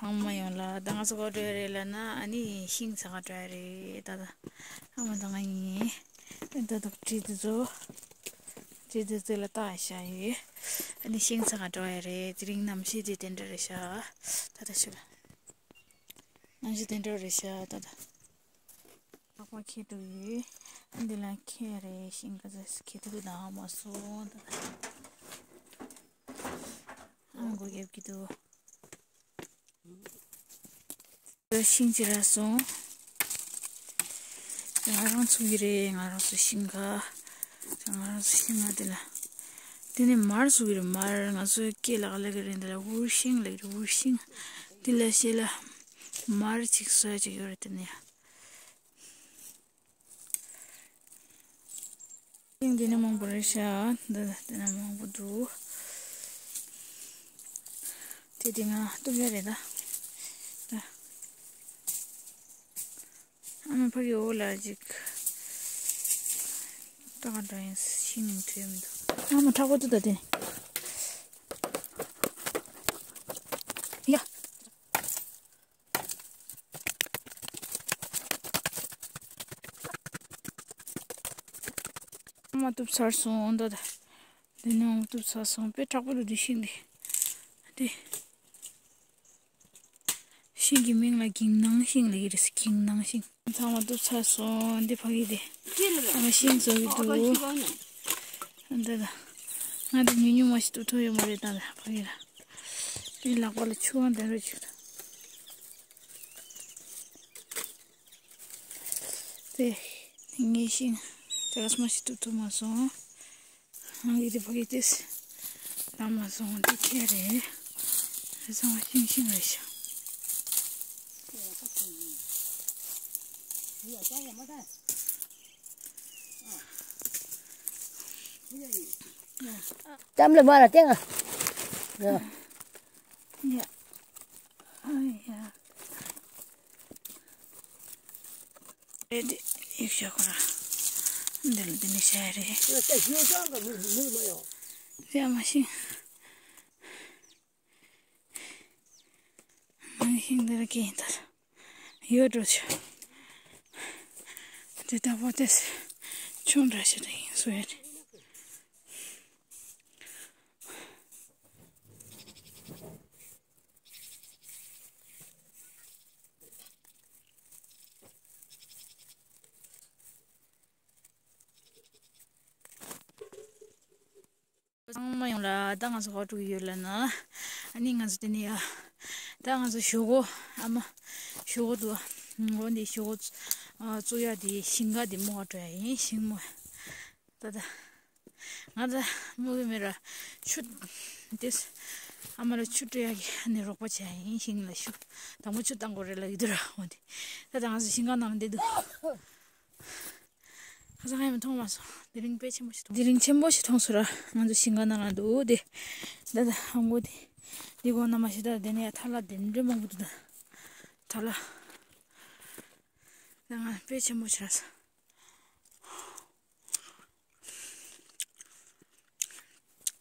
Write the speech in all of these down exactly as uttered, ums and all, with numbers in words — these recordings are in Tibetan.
ཚང་མ་ཡོང་ལ་ད་ང་ཚོ་ག་འགྲོ་ཡ་རེད་ལབ་ན། ཨ་ནི་ཤིང་ཚ་ག་འགྲོ་ཡ་རེད། ད་ད་ཨ་མ་ད་ང་ཡིན། ད་ད་གྲི་དེ་ཚོ་གྲི་དེ་ཚོ་ལ་བཏགས་བཞག་ཡོད། ཨ་ནི་ཤིང་ཚ་ག་འགྲོ་ཡ་རེད། དེ་རིང་གནམ་གཤིས་དེ་དེ་འདྲ་རེད་ཤག་ད་ད་ཤི་ལ་གནམ་གཤིས་དེ་འདྲ་རེད་ཤག་ད་ད། ལག་པ་འཁྱེར་འགྲོ་ཡོད། འདི་ལ་འཁྱེར་རེད། ཤིང་ག་ཚོད་འཁྱེར་ཐུབ་ན་མ་སོང་ད། ཨང་སྒོ་རྒྱབ་ཀྱི་འདུག་ཤིང་ཅི་ར་སོང་། ང་རང་ཚུགས་ཀྱི་རེད། ང་རང་ཚོ་ཤིང་ག་ང་རང་ཚོ་ཤིང་ང་འདི་ལ། འདི་ནི་མར་ཚུགས་ཀྱི་རེད། མར་ང་ཚོའི་སྐད་ལ་ག་ལབ་ཀྱི་རེད། འདི་ལ་འུར་ཤིང་ལབ་ཀྱི་རེད། འུར་ཤིང་། འདི་ལ་ཤེད་ལ་མར་ཅིག་བཟོ་ཡ་ཅིག་ཡོད་རེད། དེ་ནས། ཤིང་འདི་ནས་མང་པོ་རེད་ཤག་འདི་འདི་ནས་མང་པོ་འདུག་དེ་དེ་ང་གཏུབ་ཡ་རེད་ད། ད་ཨ་མ་ཕ་གི་འོག་ལ་ཅིག་ཏག་འདྲ་ཡིན། ཤིང་ནང་ཐོན་མི་འདུག་ཨ་མ་མཁྲེགས་པོ་འདུག་ད་དེ་ནས་ཡ། མ་གཏུབ་ཚར་སོང་ད། ད་འདི་ནང་གཏུབ་ཚར་སོང་། དཔེ་མཁྲེགས་པོ་འདུག་འདི་ཤིང་འདི། འདི་ཤིང་གི་མིང་ལ་གིང་ནང་ཤིང་ལབ་ཀྱི་རེད། གིང་ནང་ཤིང་། ཚང་མ་གཏུབ་ཚར་སོང་། འདི་ཕ་གི་འདི་ཚང་མ་ཤིང་བཟོ་གི་འདུག་ད་ད་ང་འདི་ཉུང་ཉུང་མ་ཞིག་གཏུབ་ཐུབ་ཡོད་མ་རེད། ད་ད་ཕ་གི་ལ་འདི་ལག་པ་ལ་ཆུ་བ་འདྲ་རེ་བྱུགས་ད། དེ་ངའི་ཤིང་དེ་ག་སྨ་ཞིག་ཏུ་ཐུབ་མ་སོང་། ང་གི་དེ་ཕ་གི་དེས་ལམ་མ་སོང་། དེ་ཁྱེད་རེད། དེ་ཚང་མ་ཤིང་ཤིང་རེད་ཤག་ལྕམ་ལ་མ་ལ་སྟེང་ང་། ཡ། ཨ་ཡ། རེད་དེ། ཡིག་ཤོག་ཁོ་ར། འདི་ལ་འདི་ནས་བྱས་རེད། ཡ་མ་ཤིང་། མ་ཤིང་འདི་ལ་སྐྱེས་ཡིན་ད། ཡོད་འགྲོ་ཆ། དེ་ལྟ་བུ་དེ་ཆུང་འདྲ་ཞིག་ཡིན་བཟོ་ཡ་རེད། ཚང་མ་ཡོང་ལ་ད་ང་ཚོ་ག་འགྲོ་གི་ཡོད་ལབ་ན། ཨ་ནི་ང་ཚོ་དེ་ནས་ཡ། ད་ང་ཚོ་ཞོག་ཁོག་ཨ་མ། ཞོག་ཁོག་འདུག་འོ་འདི་ཞོག་ཁོག་བཙུགས་ཡ་དེ་ཤིང་ཀ་དེ་རྨོ་ག་འགྲོ་ཡ་ཡིན། ཤིང་རྨོ། ད་ད། ང་ད་རྨོ་གི་མེད་ར། ཆུ། དེ། ཨ་མ་ལ་ཆུ་སྤྲོད་ཡ་གི་ཨ་ནི་རོགས་པ་བྱས་ཡིན། ཤིང་ལ་ཆུ། དང་པོ་ཆུ་བཏང་དགོས་རེད་ལབ་ཀྱི་འདུག་ར། འོ་འདི། ད་ད་ང་ཚོ་ཤིང་ཀ་ནང་བསྡད་འདུག་ཁ་སང་ཡང་མཐོང་མ་སོང་། དེ་རིང་དཔེ་ཆེན་པོ་ཞིག་མཐོང་། དེ་རིང་ཆེན་པོ་ཞིག་མཐོང་སོང་ར། ང་ཚོ་ཤིང་ཀ་ནང་ལ་འདུག་དེ། ད་ད་ཧང་གོ་དེ། འདི་གོང་ན་མ་ཤི་ད་དེ་ནས་ཡ་ཐ་ལ་དེ་འདྲ་མང་པོ་འདུག་ད། ཐ་ལ། ད་ང་དཔེ་ཆེན་པོ་ཞིག་ར་སོང་།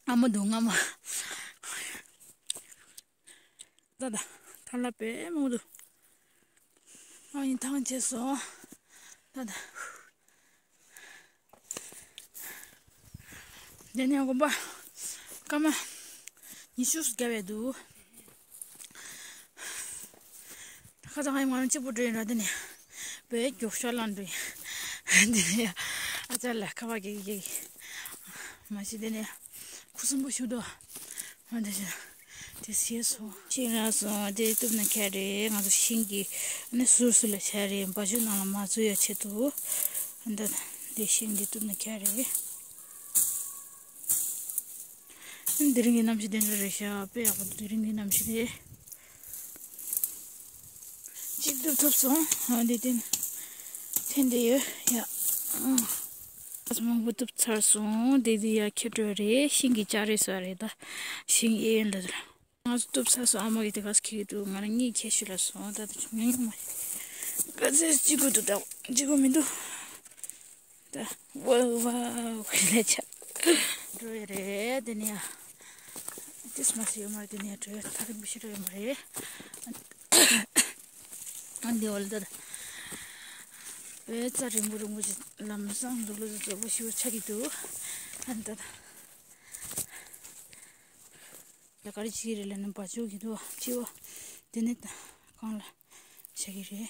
ཨ་མ་འདུག་ང་མ། ད་ད། ཐང་ལ་དཔེ་མང་འདུག་ཨ་ཡིན་ཐང་ཆད་སོང་། ད་ད། དེ་ནས་དགོན་པ་སྐར་མ་ཉི་ཤུ་བརྒལ་བས་འདུག་ཁ་སང་ང་རང་གཅིག་པུ་འགྲོ་ཡིན་ར། དེ་ནས་བོད་མགྱོགས་ཤོག་ལངས་འགྲོ་ཡིན། དེ་ནས་ཨ་ཅག་ལ་ཁ་བ་གེགས་གེགས། མ་གཞི་དེ་ནས་ཁུ་སིམ་པོ་ཞུ་དོ། ང་དེ་བཞིན་དེ་ཟེར་སོང་། ཤིང་རག་སོང་། དེ་གཏུབ་ན་ཁྱད་རེད། ང་ཚོ་ཤིང་གི་ཨ་ནི་ཟུར་ཟུར་ལ་བྱས་རེད། འབའ་ཆུ་ནང་ལ་མ་ཚུད་ཡ་ཆེད་དུ། ཨ་འདི་དེ་ཤིང་འདི་གཏུབ་ན་ཁྱད་རེད། འདི་རིང་གི་གནམ་གཤིས་དེ་འདྲ་རེད་ཤག་དཔེ་ཡག་པོ་འདུག་དེ་རིང་གི་གནམ་གཤིས་དེ། གཅིག་གཏུབ་ཐུབ་སོང་། ཨ་འདི་དེ་འཐེན་བསྡད་ཡོད་ཡ། ཨ་མང་པོ་གཏུབ་ཚར་སོང་། དེ་དེ་ཡ་ཁྱེར་འགྲོ་རེད། ཤིང་གི་ལྕགས་རེད་ཟེར་བ་རེད་ད། ཤིང་གཡས་གཡོན་ལ་ད། ང་ཚོ་གཏུབ་ཚར་སོང་། ཨ་མ་གིས་དེ་ག་ཁྱེར་གྱི་འདུག་ང་རང་གཉིས་ཁྱེར་ཤུལ་ལ་སོང་། ད་ད་ཆུང་ངུ་མ། ག་ཚོད་ཅི་དགོས་འདུག་ད་ཅི་དགོས་མི་འདུག་ད་ཝའོ་ཝའོ་ལས་ཆ། འགྲོ་ཡ་རེད་དེ་ནས་ཡ། དེ་སྨ་སེ་ཡོད་མ་རེད། དེ་ནས་ཡ་འགྲོ་ཡ་ཐག་རིང་པོ་ཞིག་འགྲོ་ཡ་མ་རེད། འདི་འོལ་ད། བས་རྩྭ་རིང་པོ་རིང་པོ་ཅིག་ལམ་སང་འདུག་ལོ་ཟེར་ཙོག་པོ་ཞིག་ཆགས་ཀྱི་འདུག་ཨ་ད། ལ་ག་རེ་བྱེད་ཀྱི་རེད་ལབ་ན་བ་ཅོ་གི་འདུག་ཅི་བ། དེ་ནས་ད་གང་ལ་བྱེད་ཀྱི་རེད།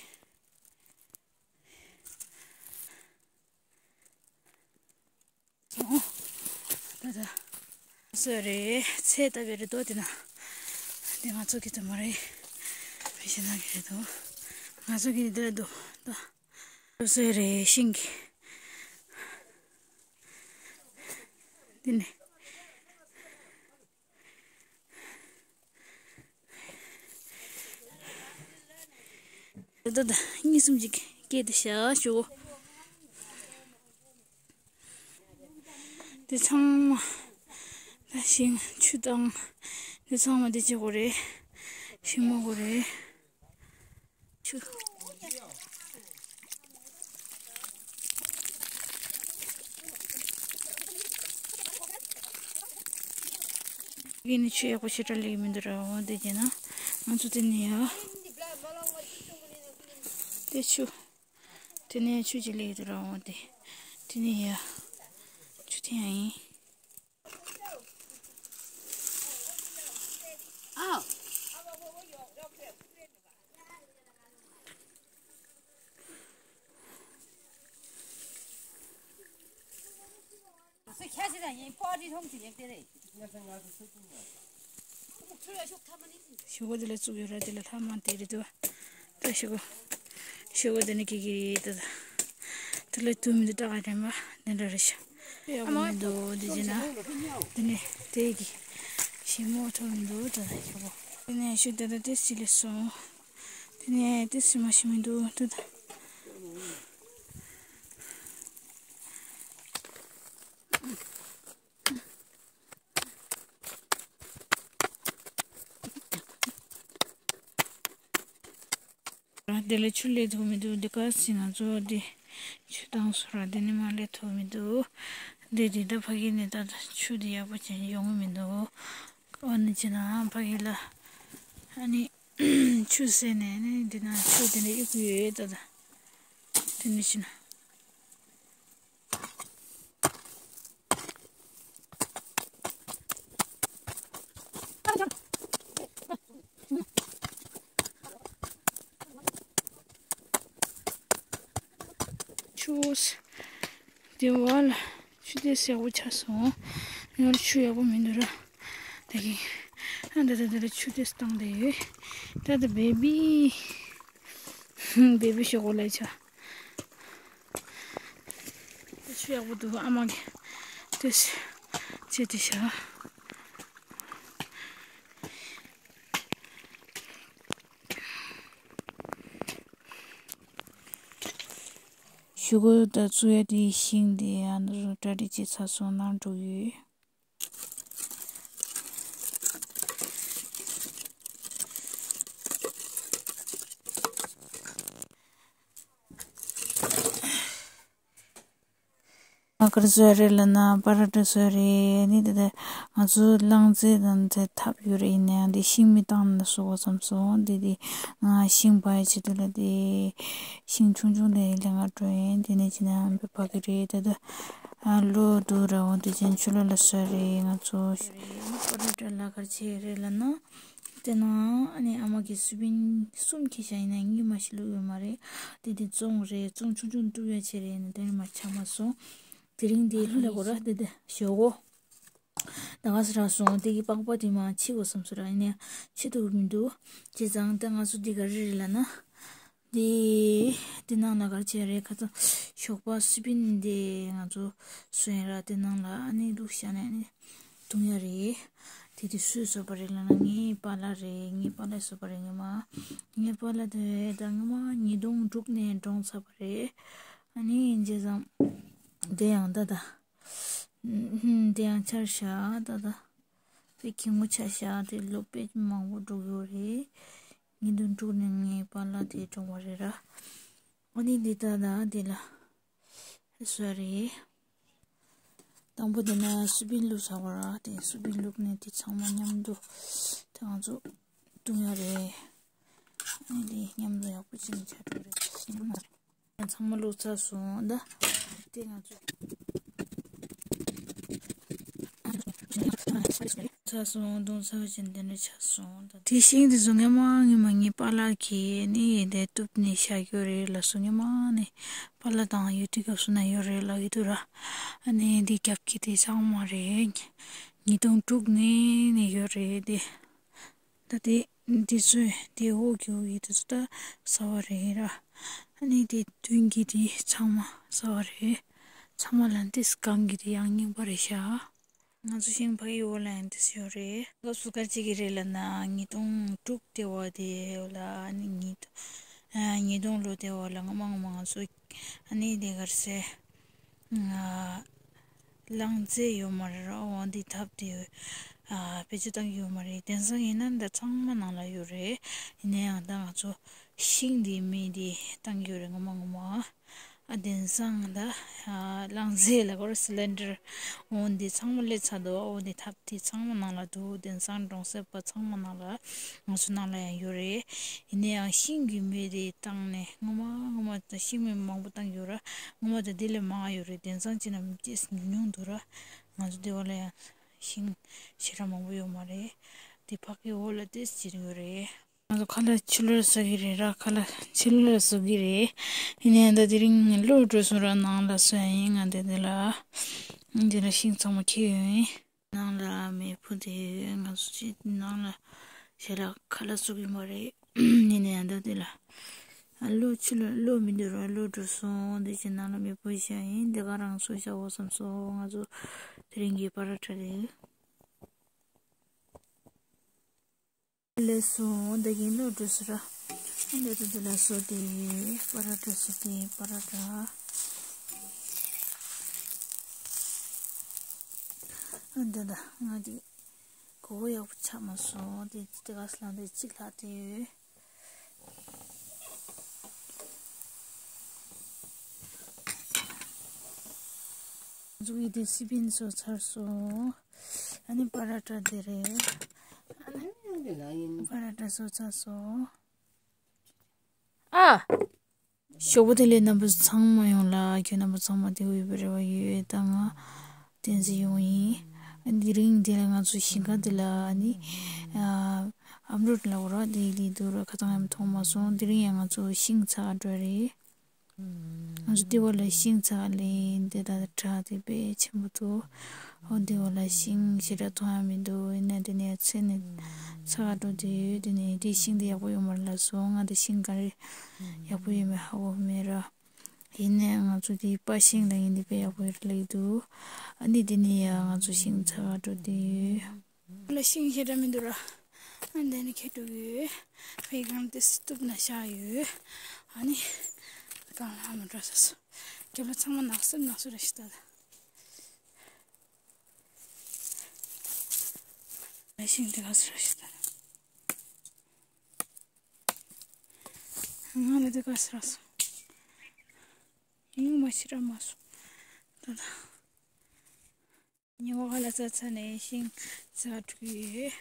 སོང་། ད་ད། སོ་རེད་ཚེ་ལྟ་བའི་རེད་དོ་དེ་ན། དེ་ང་ཚོ་གི་དུ་མ་རེད། མི་ཤེས་ན་གི་རེད་དོ། ང་ཚོ་གི་འདི་རེད་དོ། ད། སོ་རེད་ཤིང་གི། དེ་ནས། ད་ད་གཉིས་གསུམ་ཅིག་སྐྱེས་ཏེ་བཞག་ཞུ། དེ་ཚང་མ་ད་ཤིང་ཆུ་དང་། དེ་ཚང་མ་དེ་བྱེད་དགོས་རེད། ཤིང་མོ་དགོས་རེད། ཆུ། ཡིན་ནི་ཆུ་ཡག་པོ་ཞེ་དྲག་ལེགས་མི་འདུག་ར། འོ་དེ་བྱས་ན་ང་ཚོ་དེ་ནས་ཡ། དེ་ཆུ། དེ་ནས་ཆུ་ཅིག་ལེགས་འདུག་ར། འོ་དེ། དེ་ནས་ཡ། ཆུ་དེ་ཡང་ཡིན། ཤོག་གུ་དེ་ལ་བཙུགས་ཡོད་ར། དེ་ལ་ལྷ་མ་དེ་རེད་དོ། ད་ཤོག་གུ། ཤོག་གུ་དེ་ནི་ཀི་ཀི་རེད་དོ། དེ་ལ་དུ་མི་འདུག་ཏྲ་ག་དྲན་པ་འདི་འདྲ་རེད་ཤག་ཨ་མ་མི་འདུག་འདི་བྱས་ན། དེ་ནི་དེ་གི་ཞིམ་མོ་ཐོག་མི་འདུག་ད་ཤོག་གུ། དེ་ནས་ཤོག་དེ་ད་དེ་སི་ལེ་སོང་། དེ་ནས་དེ་སི་མ་ཞིམ་མི་འདུག་ད་ད། དེ་ལ་ཆུ་ལས་ཐུབ་མི་འདུག་འདི་ག་སི་ང་ཚོ་འདི་ཆུ་བཏང་སོང་ར། དེ་ནི་མ་ལས་ཐུབ་མི་འདུག་འདི་འདི་ད་ཕ་གི་ནས་ད་ཆུ་འདི་ཡག་པོ་ཅན་ཡོང་གི་མི་འདུག་ཨ་ནི་ཅི་ན་ཕ་གི་ལ་ཨ་ནི་ཆུ་བསྲེས་ནས་ནི་འདི་ན་ཆུ་དེ་འདྲ་གཡུག་གི་ཡོད་ད་ད། དེ་ནི་ཅི་ན། ཆུ་དེ་བ་ལ་ཆུ་དེ་སེར་པོ་ཆགས་སོང་། ཡང་ཆུ་ཡག་པོ་མི་འདུག་ར། ད་གིན་ཨ་ད་ད་ད་ད་ཆུ་དེ་བཏང་བསྡད་ཡོད། ད་ད་བེ་བི། བེ་བི་ཤོག་གུ་ལས་ཆ། ཆུ་ཡག་པོ་འདུག་ཨ་མ་གིས་དེ་བྱས་ཏེ་བཞག་ཤོག་གུ་ད་བཙུགས་ཡ་དེ་ཤིང་དེ་ཨ་ནུ་གྲ་སྒྲིག་བྱས་ཚར་སོང་། ནང་འགྲོ་གི་ཡོད། ང་ག་རེ་བཟོས་རེད་ལབ་ན་པ་ར་ཊ་བཟོས་རེད། ནི་དེ་དེ་ང་ཚོ་རླངས་རྫས་དང་དེ་ཐབ་ཡོད་རེད། ཡིན་ནའང་དེ་ཤིང་མི་བཏང་ན་བཟོ་དགོས་བསམ་སོང་། དེ་དེ་ང་ཤིང་སྦ་ཡ་བྱེད་དུས་ལ་དེ་ཤིང་ཆུང་ཆུང་ལས་ལས་ང་འགྲོ་ཡིན། དེ་ནས་ཅི་ན་འབད་བ་གི་རེད། དེ་དེ་ཨ་ལོ་དུ་ར་འོ་དེ་ཅན་ཆུ་ལོ་ལ་བཟོས་རེད། ང་ཚོ་པ་ར་ཊ་ལ་ག་རེ་བྱས་རེད་ལབ་ན། དེ་ན་ཨ་ནི་ཨ་མ་གིས་སུ་བིན་གསུམ་ཁྱེར་བཞག་ཡིན་ན་གཉིས་མ་ཞིག་བླུགས་ཡོད་མ་རེད། དེ་དེ་བཙོང་རེད། བཙོང་ཆུང་ཆུང་བཏུབ་ཡ་བྱས་རེད། ཡིན་ན་དེ་ནི་མ་ཆགས་མ་སོང་། དེ་རིང་དེ་ལྷུ་ལ་གོ་ར་དེ་དེ་ཞོག་གོ་ད་ག་ས་རག་སོང་། དེ་གི་པགས་པ་དེ་མ་ཕྱིས་གོ་བསམ་སོང་ར། ཡིན་ན་ཕྱིས་ཐུབ་མི་འདུག་བྱས་ཙང་ད་ང་ཚོ་འདི་ག་རེ་རེད་ལབ་ན། དེ་དེ་ནང་ལ་ག་རེ་བྱས་རེད། ཁ་ཚ་ཞོགས་པ་སུ་བིན་དེ་ང་ཚོ་སོན་ར་དེ་ནང་ལ་ཨ་ནི་བླུགས་བཞག་ནས་ཨ་ནི། བཏུང་ཡ་རེད། དེ་དུས་སུས་བཟོས་པ་རེད་ལབ་ན་ངའི་པཱ་ལགས་རེད། ངའི་པཱ་ལགས་བཟོས་པ་རེད། ངའི་མ། ངའི་པཱ་ལགས་དེ་ད་སྔ་མ་ཉིས་སྟོང་དྲུག་ནས་གྲོངས་ཚར་བ་རེད། ཨ་ནི་བྱས་ཙང་དེ་ཡང་ད་ད། ཧུམ། དེ་ཡང་ཆར་ཤ་ད་ད། དཔེ་གད་མོ་ཆགས་ཤག་དེ་ལོ་དཔེ་མང་པོ་འགྲོ་གི་ཡོད་རེད། ཉིས་སྟོང་དྲུག་ནས་ངའི་པཱ་ལགས་དེ་གྲོངས་པ་རེད་ར། ཨ་ནི་འདི་ད་ད་འདི་ལ་བཟོས་རེད། དང་པོ་འདི་ན་སུ་བིན་བླུགས་ཚར་བ་ར། དེ་སུ་བིན་བླུགས་ནས་དེ་ཚང་མ་མཉམ་དུ་དེ་ང་ཚོ་བཏུང་ཡ་རེད། ཨ་ནི་ མཉམ་དུ་ཡག་པོ་བྱས་ནས་ཆགས་འགྲོ་རེད། ཚང་མ་བླུགས་ཚར་སོང་ད། དེ་ང་ཚོ་ཚར་སོང་། བརྡུངས་ཚར་བ་ཅན་དེ་འདྲ་ཆགས་སོང་ད། དེ་ཤིང་དེ་ཚོ་སྔོན་མ་སྔོན་མ་ངའི་པཱ་ལགས་ཀྱིས་ནི་དེ་གཏུབ་ནས་བཞག་ཡོད་རེད་ལགས་སོ། སྔོན་མ་ནས་པཱ་ལགས་དང་ཡུལ་དུས་སྐབས་སུ་ན་ཡོད་རེད་ལབ་ཀྱི་འདུག་ར། ཨ་ནི་འདི་རྒྱབ་ཀྱི་དེ་ཚང་མ་རེད། ཉིས་སྟོང་དྲུག་ནས་ནས་ཡོད་རེད་དེ། ད་དེ་འདི་ཚོས་དེ་འོག་གི་འོག་གི་དེ་ཚོ་ད་གསར་བ་རེད་ར། ཨ་ནི་དེ་མདུན་གྱི་དེ་ཚང་མ་གསར་བ་རེད། ཚང་མ་ལ་འདི་སྒང་གི་དེ་ཡང་རྙིང་པ་རེད་ཤག་ང་ཚོ་ཤིང་ཕ་གི་འོག་ལ་ཡང་འདི་ཚོ་ཡོད་རེད། སྐབས་སུ་ག་རེ་བྱེད་ཀྱི་རེད་ལབ་ན་ཉིས་སྟོང་དྲུག་དེ་བ་དེ་ལ་ཨ་ནི་ཉིས་སྟོང་ཨ་ཉིས་སྟོང་ལོ་དེ་བ་ལ་སྔ་མ་སྔ་མ་ང་ཚོ་ཨ་ནི་དེ་ག་རེ་ཟེར། ཨ། གླང་རྫས་ཡོད་མ་རེད་ར། འོ་འདི་ཐབ་དེ་ཨ་བེད་སྤྱོད་བཏང་གི་ཡོད་མ་རེད། དེང་སང་ཡིན་ན་འདི་ཚང་མ་ནང་ལ་ཡོད་རེད། ཡིན་ན་ཡང་ད་ང་ཚོ་ཤིང་འདི་མེ་འདི་བཏང་གི་ཡོད་རེད་སྔ་མ་སྔ་མ། ཨ་དེང་སང་ད་ཨ་གླང་རྫས་ལ་གོ་ར་སི་ལིན་ཌར་འོ་འདི་ཚང་མ་སླེབས་ཚར་འདུག་འོ་འདི་ཐབ་དེ་ཚང་མ་ནང་ལ་འདུག་དེང་སང་གྲོང་གསེབ་པ་ཚང་མ་ནང་ལ་ང་ཚོ་ནང་ལ་ཡང་ཡོད་རེད། ཡིན་ན་ཡང་ཤིང་གི་མེ་དེ་བཏང་ནས་སྔ་མ་སྔ་མ་ད་ཤིང་མེ་མང་པོ་བཏང་གི་ཡོད་ར། སྔོན་མ་དང་དེ་ལས་མང་ཡོད་རེད། དེང་སང་བྱས་ན་ཏོག་ཙམ་ཉུང་ཉུང་འདུག་ར། ང་ཚོ་འདི་བ་ལ་ཡང་ཤིང་ཞེ་དྲག་མང་པོ་ཡོད་མ་རེད། དེ་ཕ་གི་འོག་ལ་ཏོག་ཙམ་ཅིག་ཡོད་རེད། ང་ཚོ་ཁ་ལག་ཕྱི་ལོགས་ལ་བཟོ་གི་རེད་ར། ཁ་ལག་ཕྱི་ལོགས་ལ་བཟོ་གི་རེད། ཡིན་ནའི་ད་དེ་རིང་ལོག་འགྲོ་སོང་ར། ནང་ལ་བཟོ་ཡ་ཡིན། ང་འདི་འདི་ལ་འདི་ལ་ཤིང་ཚང་མ་ཁྱེར་ཡོང་ཡིན། ནང་ལ་མེ་ཕུ་དེ་ང་ཚོ་ཅིག་ནང་ལ་ཞལ་ལག་ཁ་ལག་བཙུགས་ཡོད་མ་རེད། ཡིན་ནའི་ཡང་ད་དེ་ལ་ཨ་ལོ་ཕྱི་ལོ་ལོ་མི་འདུག་ར། ལོ་འགྲོ་སོང་། འདི་ཅིག་ནང་ལ་མེ་ཕུ་བཞག་ཡིན། འདི་ག་རང་ཚོ་བཞག་འོ་བསམ་སོང་། ང་ཚོ་དེ་རིང་གི་པ་ར་ཊ་རེད། ལས་སོང་། འདི་གིན་ལོ་འགྲོ་སོང་ར། འདི་ད་འདི་ལ་སོ་དེ་པ་ར་ཊ་སོ་དེ་པ་ར་ཊ། འདི་ད་ང་དེ་གོ་བོ་ཡག་པོ་ཆགས་མ་སོང་། དེ་དེ་ག་སླང་དེ་གཅིག་ལྷག་དེ་ཡོད། འཛུགས་ཡི་དེ་སི་པིན་བཟོ་ཚར་སོང་། ཨ་ནི་པ་ར་ཊ་དེ་རེད། ཨ་ནི་པ་ར་ཊ་བཟོ་ཚར་སོང་། ཨ། ཞོགས་པ་དེ་ལས་རྣམ་པ་ཚང་མ་ཡོང་ལ། ཁྱོད་རྣམ་པ་ཚང་མ་དེ་འོས་པའི་རེ་བ་ཡོད། ད་ང་བསྟན་འཛིན་ཡོང་ཡིན། དེ་རིང་དེ་ལ་ང་ཚོ་ཞིང་ཁ་དེ་ལ་ནི་ཨ་ཨམ་རོད་ལ་འོ་ར་དེ་དེ་འདུག་ར། ཁ་ཚང་ཡང་མཐོང་མ་སོང་། དེ་རིང་ཡང་ང་ཚོ་ཤིང་ཚ་འགྲོ་རེད། ང་ཚོ་དེ་བ་ལ་ཤིང་ཚ་ལེན་དེ་ད་དྲ་དེ་དཔེ་ཆེན་པོ་འདུག་འོ་དེ་བ་ལ་ཤིང་ཞེ་དྲག་མཐོང་ཡ་མི་འདུག་ཡིན་ན་དེ་ནས་ཚེ་ནས་ཚ་འགྲོ་དེ་ཡོད། དེ་ནས་དེ་ཤིང་དེ་ཡག་པོ་ཡོད་མ་རེད་ལབ་སོང་། ང་དེ་ཤིང་ག་རེ་ཡག་པོ་ཡོད་མེད་ཧ་གོ་མེད་ར། ཡིན་ནའི་ང་ཚོ་དེ་པ་ཤིང་ལ་ཡིན་དེ་དཔེ་ཡག་པོ་ཡོད་ལེགས་འདུག་ཨ་ནི་དེ་ནས་ཡ་ང་ཚོ་ཤིང་ཚ་ག་འགྲོ་དེ་ཡོད། ལ་ཤིང་ཞེ་དྲག་མི་འདུག་ར། ཨ་འདི་ནས་ཁྱེར་འགྲོ་གི་ཡོད། ཕའི་གང་དེ་སི་སྟུབ་ན་ཤ་ཡོད། ཨ་ནི་གང་ལ་མ་འགྲོ་ས་སོ། རྒྱབ་ལ་ཚང་མ་ནག་སེབ་ནག་སེབ་ར་ཤི་ད། ལ་ཤིང་དེ་ག་སུ་ར་ཤི་ད། ང་ལ་དེ་ག་སུ་ར་སོ། ཡིན་མ་ཤི་ར་མ་སོ། ད་ད། ཉི་མ་ཁ་ལ་ཚ་ཚ་ནས་ཤིང་ཚ་དྲུག་ཡོད།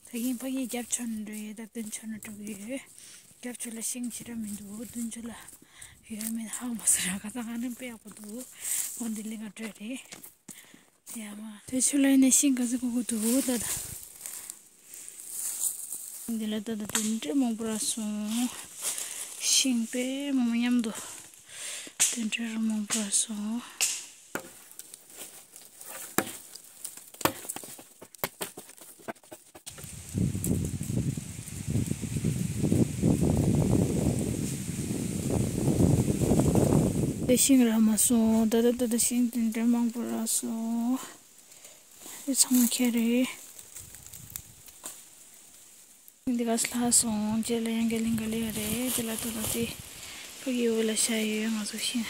ད་གིན་ཕ་གིའི་རྒྱབ་ཕྱོགས་ནས་འགྲོ་ཡོད། ད་མདུན་ཕྱོགས་ནས་འགྲོ་གི་ཡོད། རྒྱབ་ཕྱོགས་ལ་ཤིང་ཞེ་དྲག་མི་འདུག་མདུན་ཕྱོགས་ལ་ཡོད་མེད་ཧ་མ་སོ་ར། ཁ་ཚ་ང་ནི་དཔེ་ཡག་པོ་འདུག་འོ་འདི་ལས་ཀ་སྤྲད་རེད། ཡ་མ། དེ་ཕྱོགས་ལ་ཡིན་ན་ཤིང་ག་ཚོད་གོ་གོ་འདུག་ད་ད། འདི་ལ་ད་ད་དེ་འདྲའི་མང་པོ་རག་སོང་། ཤིང་དཔེ་མང་པོ་མཉམ་དུ་དེ་འདྲའི་མང་པོ་རག་སོང་། དེ་ཤིང་རག་མ་སོང་། ད་ད་ད་ད་ཤིང་དེ་འདྲའི་མང་པོ་རག་སོང་། དེ་ཚང་མ་ཁྱེར་རེད། འདི་ག་ལྷག་སོང་། རྗེས་ལ་ཡང་ག་ལིང་ག་ལིང་རེད། དེ་ལ་ད་ད་དེ་ཕ་གི་འོག་ལ་ཤ་ཡོད། ང་ཚོ་ཤིང་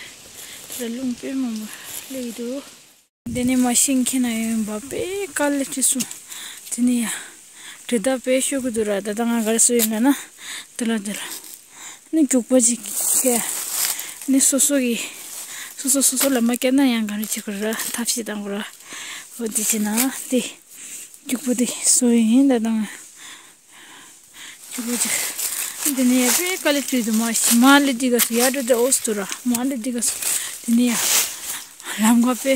དེ་ལ་རླུང་དཔེ་མང་པོ་སླེབས་འདུག་དེ་ནས་མ་ཤིང་ཁྱེར་ན་ཡོང་བ་དཔེ་དཀའ་ལས་ཁྲི་སོང་། དེ་ནས་ཡ་དྲི་ད་དཔེ་ཤོད་གི་འདུག་ར། ད་ད་ང་ག་རེ་བཟོས་ཡོད་ལབ་ན་དེ་ལ་དེ་ལ་ནི་རྒྱུག་པ་ཅིག་ཁྱེར། ནི་སོ་སོ་གི་སོ་སོ་སོ་སོ་ལ་མ་བསྐྱལ་ན་ཡང་ག་རེ་བྱེད་དགོས་ར། ཐབས་ཤེས་གཏང་དགོས་ར། འོ་དེ་བྱས་ན་དེ་རྒྱུག་པ་དེ་བཟོས་ཡིན། ད་ད་ང་རྒྱུག་པ་ཅིག་ འདི་ནས་ཡ་དཔེ་དཀའ་ལས་ཁྲིད་འདུག་མ་ཤི་མ་ལི་འདི་ག་སུ་ཡ་འགྲོ་དེ་ཨོ་སི་ཏུ་ར་མ་ལི་འདི་ག་སུ། འདི་ནས་ཡ་ལམ་ཁ་དཔེ་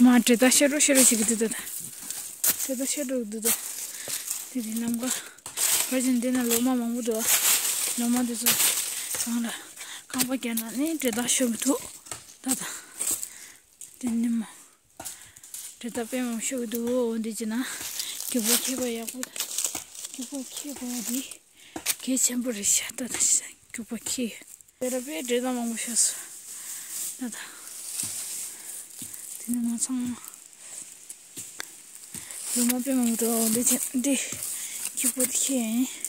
མ་དྲེད་ད་ཤ་རུ་ཤ་རུ་ཞིག་གི་འདུག་ད་དྲེད་ད་ཤ་རུ་འདུག་ད། འདི་འདི་ལམ་ཁ་བར་ཅན་འདི་ན་ལོ་མ་མང་པོ་འདུག་ལོ་མ་འདི་ཚོ་གང་ལ་ཁང་པ་རྒྱག་ན་ནི་དྲེད་ད་ཤོར་གི་འདུག་ད་ད། འདི་ནི་མ། དྲེད་ད་དཔེ་མང་ཤོར་གི་འདུག་འོ་འདི་ཅི་ན་རྒྱུག་པ་ཁེབས་པ་ཡག་པོ་ད། རྒྱུག་པ་ཁེབས་པ་འདི་གལ་ཆེན་པོ་རེད་ཤག་ད་ད་རྒྱུག་པ་ཁེབས། དེ་ར་དཔེ་དྲེད་ད་མང་པོ་ཤོར་སོང་། ད་ད། དེ་ནས་ང་ཚང་མ་ལོ་མ་དཔེ་མང་པོ་འདུག་འདི་ཅི་འདི་རྒྱུག་པ་དེ་ཁེབས་ཡིན།